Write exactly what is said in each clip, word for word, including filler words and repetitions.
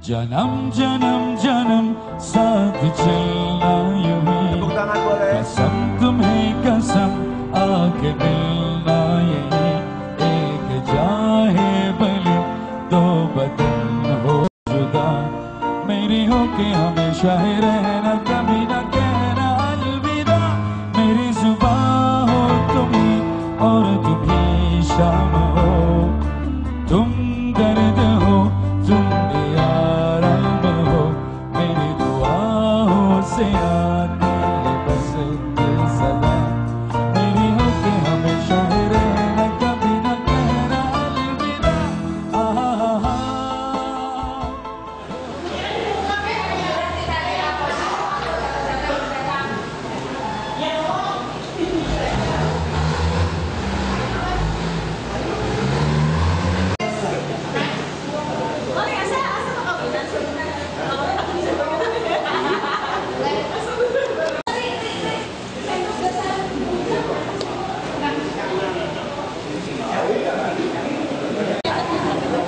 जन्म जन्म जन्म साथ चलना यूं ही। Tepuk tangan boleh. कसम तुम्हें कसम आके मिलना यही। एक जान है भले दो बदन हो जुदा, मेरी होके हमेशा ही रहना, कभी ना कहना अलविदा। मेरी जुबां हो तुम ही और तुम ही शाम हो। तुम दर्द हो, तुम आराम हो, मेरी दुआ हो से आती है बस एक सदा। मेरी होके हमेशा ही रहना, कभी ना कहना अलविदा। आहा।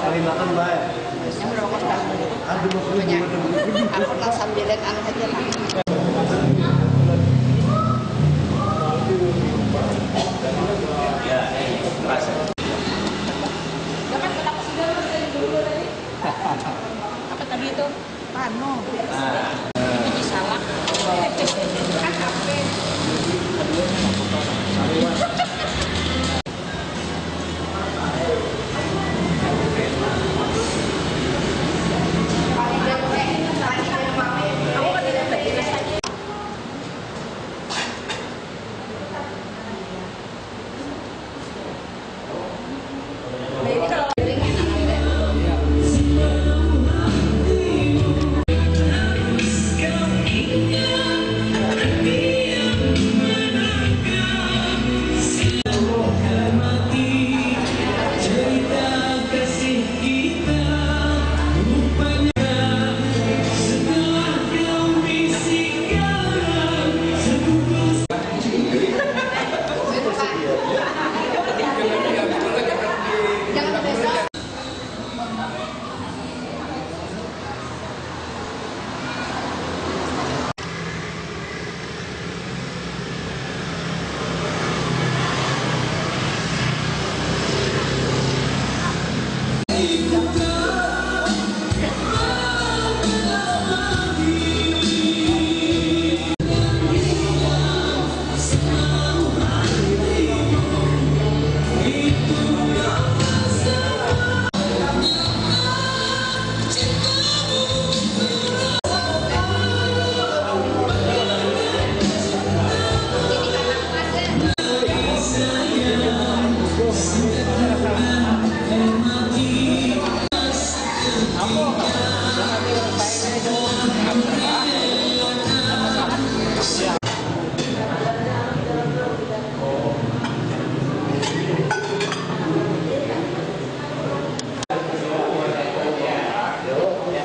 Kami makan, Mbak. Yang berapa kos, Kak? Aduh, Mbak, aku nang sambilan anu aja lah. Ya, eh, terasa. Dapat kotak sudah, Mas, dari dulu tadi. Apa tadi itu? Pano. Nah. Ini salah. Kan H P.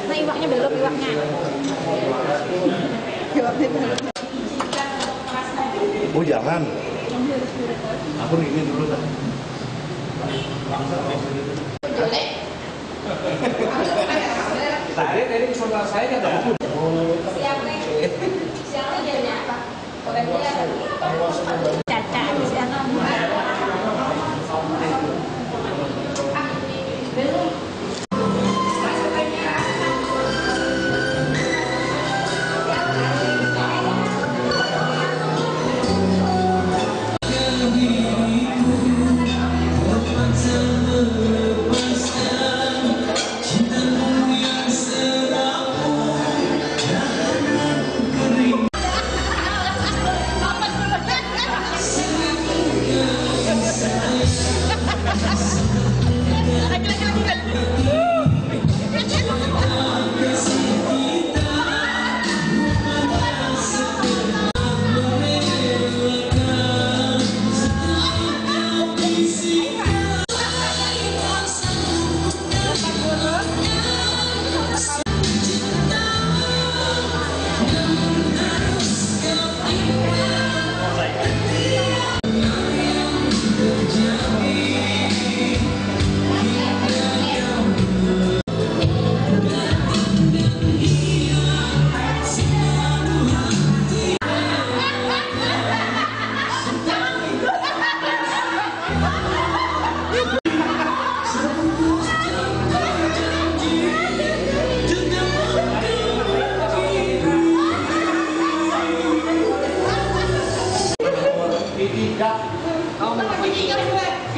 Nah, iwaknya belum, iwaknya. Oh, jangan. Aku ini dulu lah. Jelek. Tadi, tadi kesempatan saya kan. Siapa? Siapa jadinya apa? Caca, anu.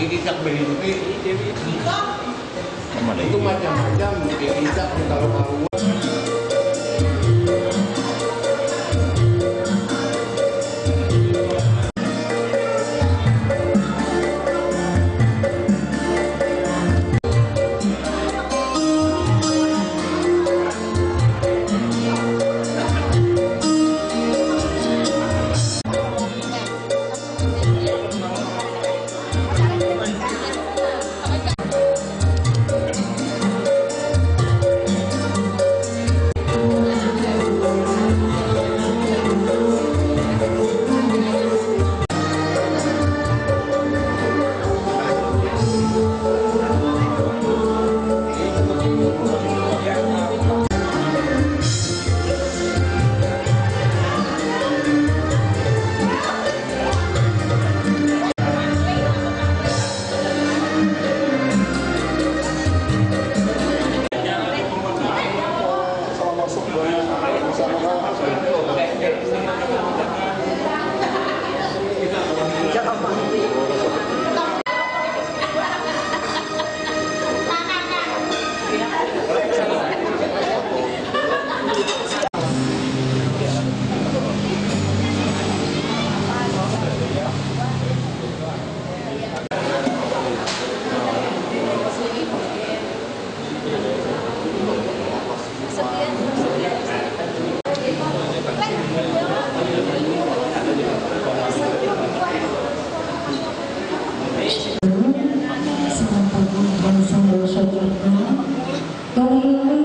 Icak berhenti. Itu macam-macam, ya, Icak kalau karuan. Sementara dan sambil syukurnya, kali ini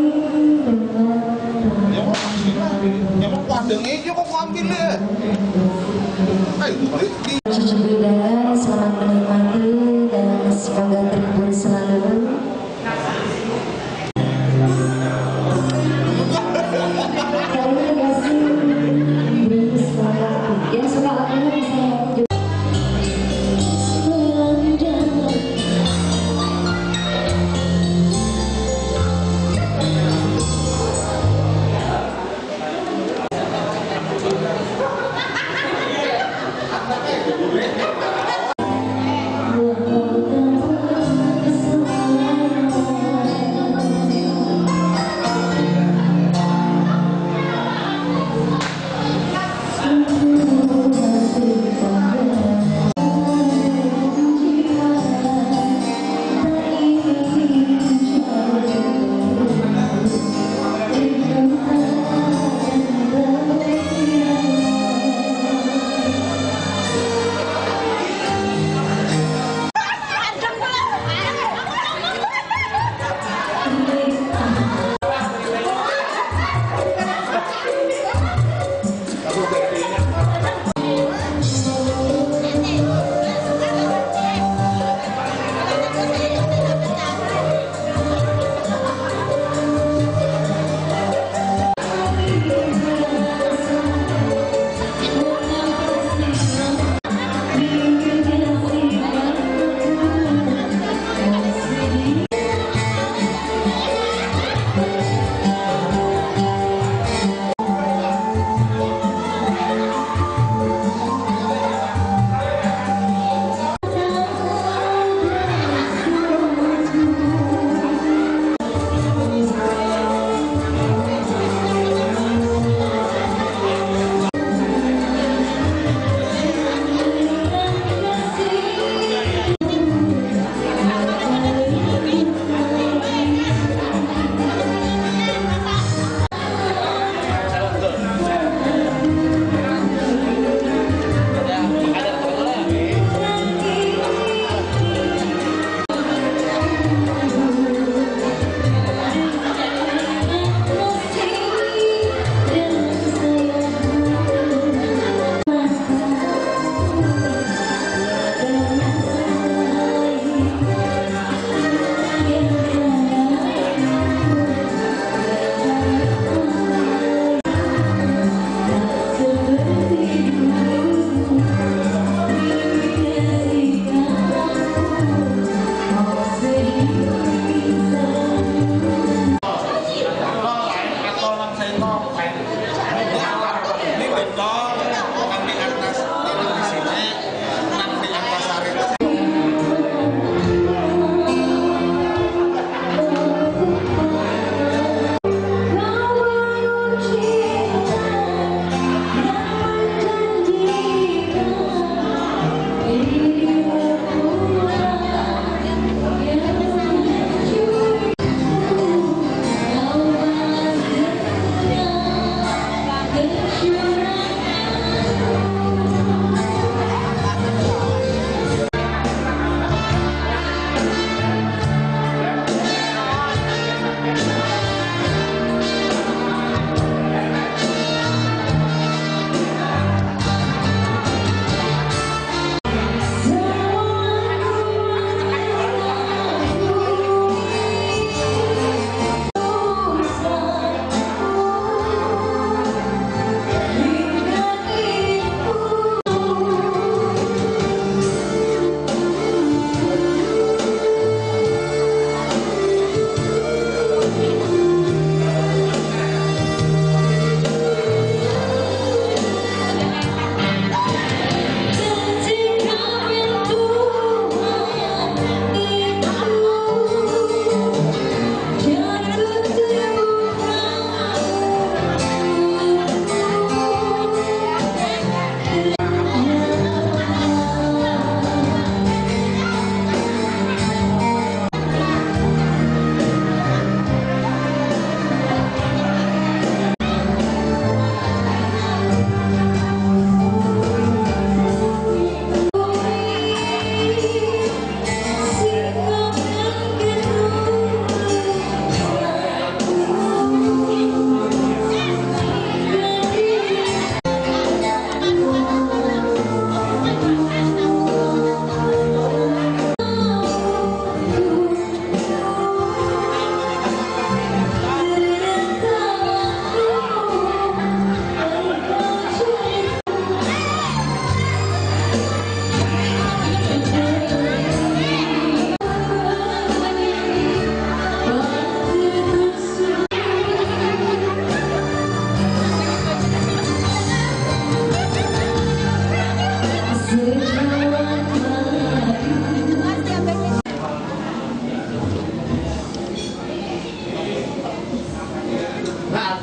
dengan Emang, emang padang aja kok ambil ya? Ayo, beli di Cucuk hidangan, selamat menikmati dan semoga terhibur selalu. Terima kasih. Yang suka lagunya bisa nyanyi juga.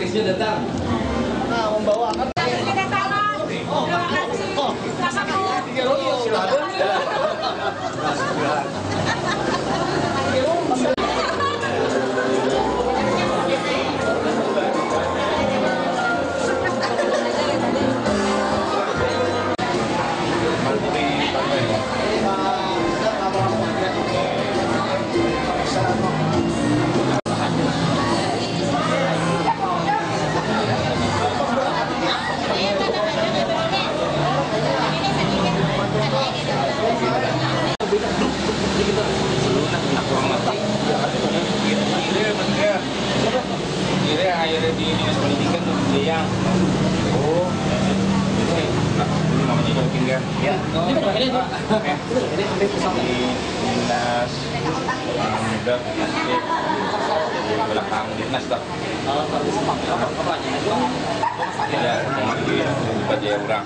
Sudah datang. Nah, membawa apa? Sudah datang. Oh, oh. Tiga Roni, silakan. Kira akhirnya di dinas pendidikan tuh, Jayang. Oh, ini, nah, ini namanya juga tinggal. Ya. Ini berapa ini? Eh, ini hampir sama. Di dinas, di belakang dinas lah. Ya, mau di Bajaya Urang.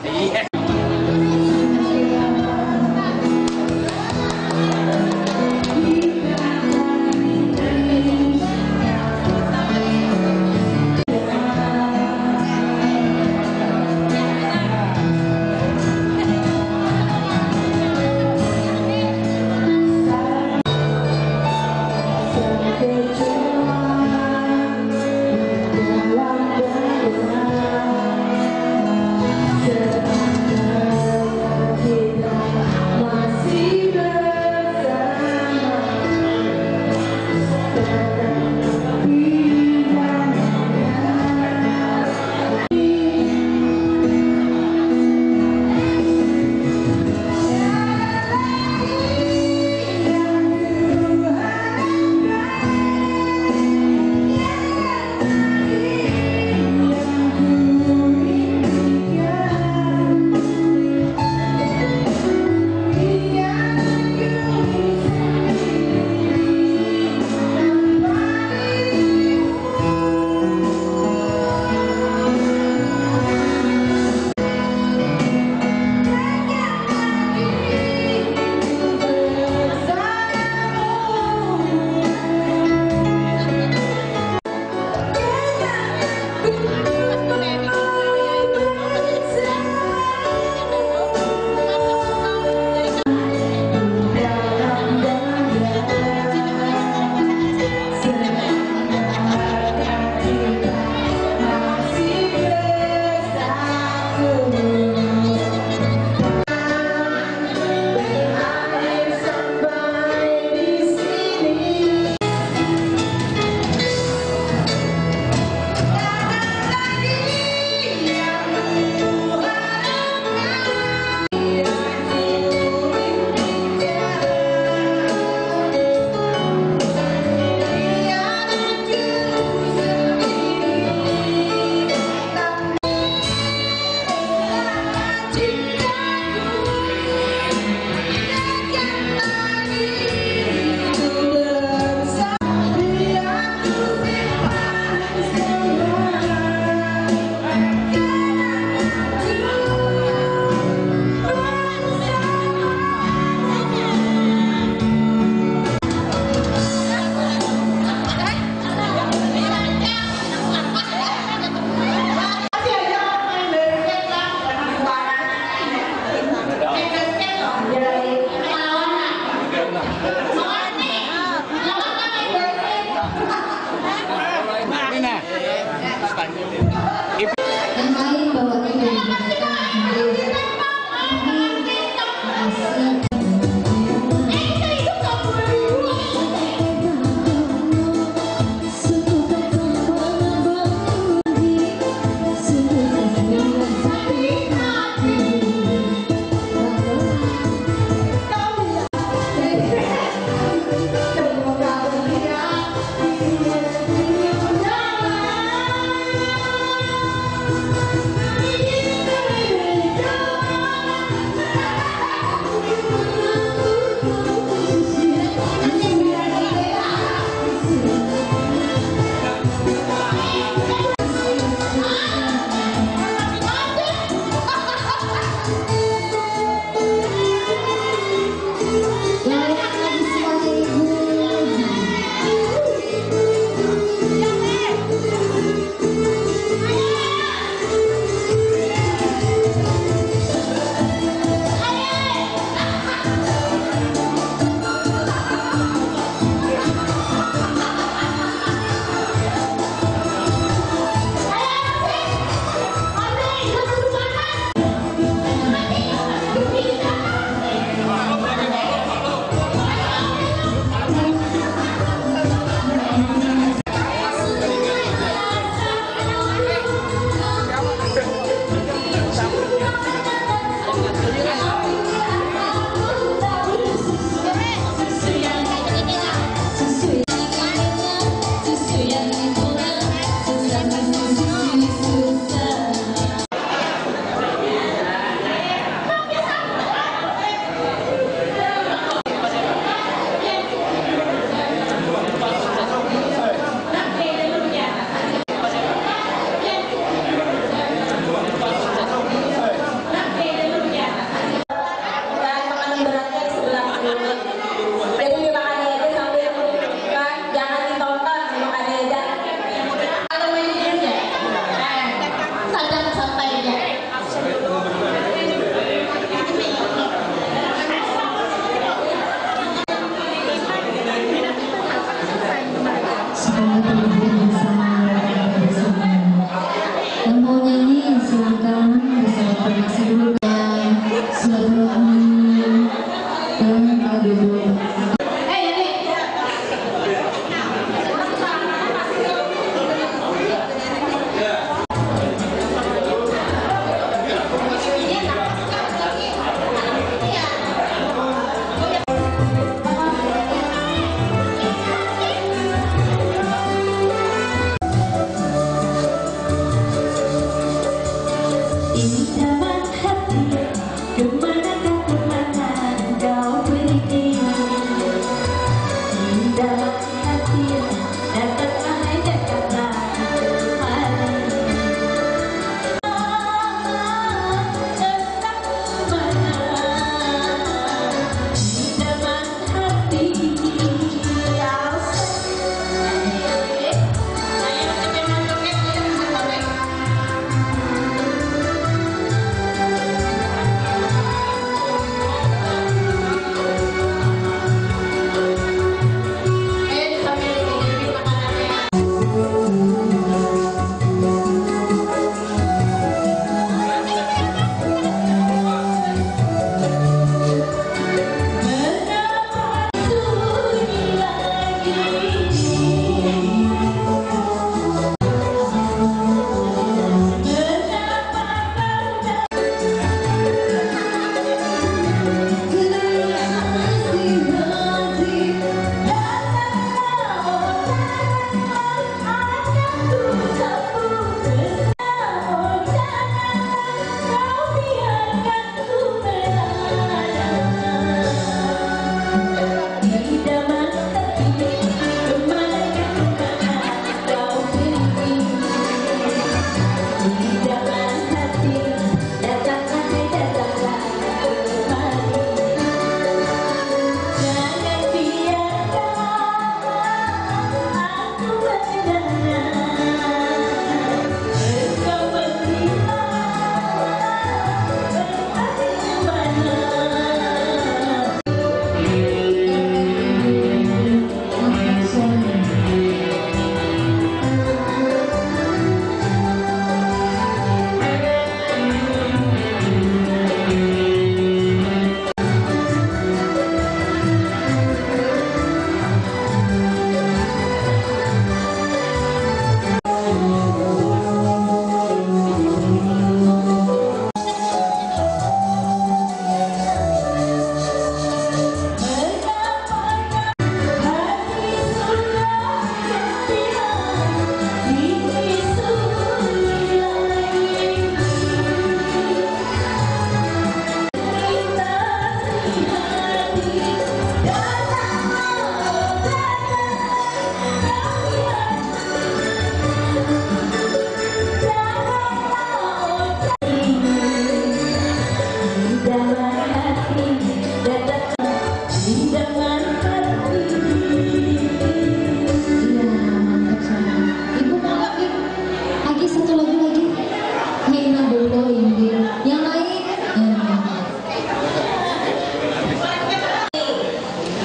Yang lain, eh,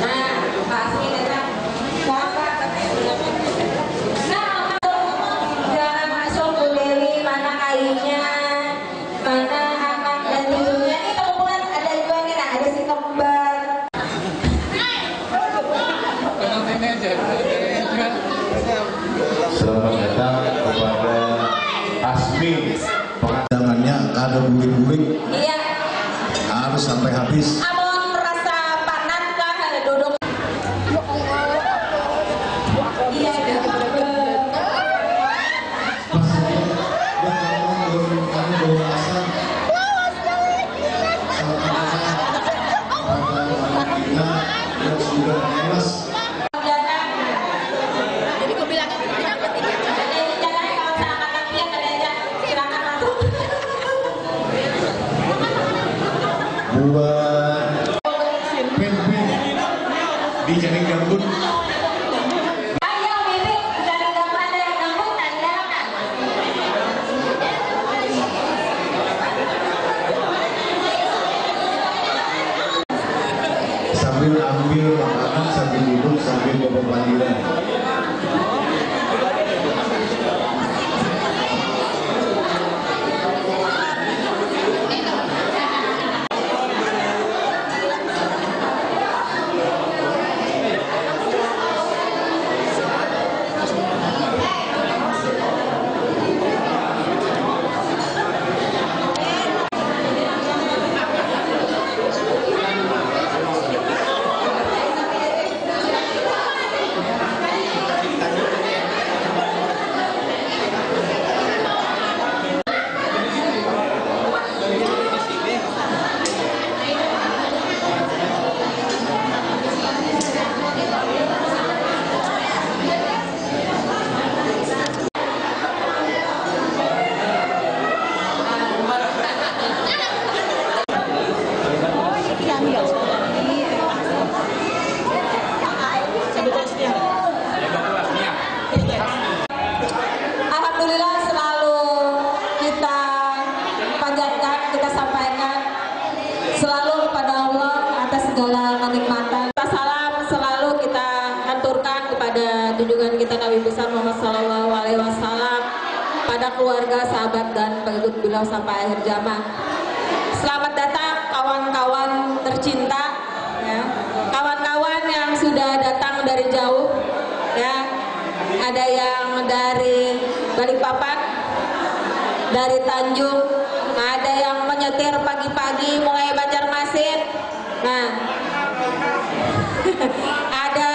nah, pasti datang. Nah, jangan masuk Bu Dewi, mana kayunya, mana anak dan cucunya. Ini teman-teman ada juga nih, nah, ada si kembar. Selamat datang kepada Asmi. Pengadangannya kada bulik-bulik. Iya. Harus sampai habis. Amun rasa panat lah duduk. Iya, iya. Buah pempek di jaring gambut. Sambil ambil makanan, sambil duduk, sambil bapapandiran. Alhamdulillah, selalu kita panjatkan, kita sampaikan selalu kepada Allah atas segala kenikmatan. Salam selalu kita hanturkan kepada junjungan kita Nabi besar Muhammad sallallahu alaihi wasallam, pada keluarga, sahabat, dan pengikut beliau sampai akhir zaman. Selamat datang kawan-kawan tercinta, ya. Kawan-kawan yang sudah datang dari jauh, ya. Ada yang dari Balikpapan, dari Tanjung, ada yang menyetir pagi-pagi mulai Banjarmasin. Nah, ada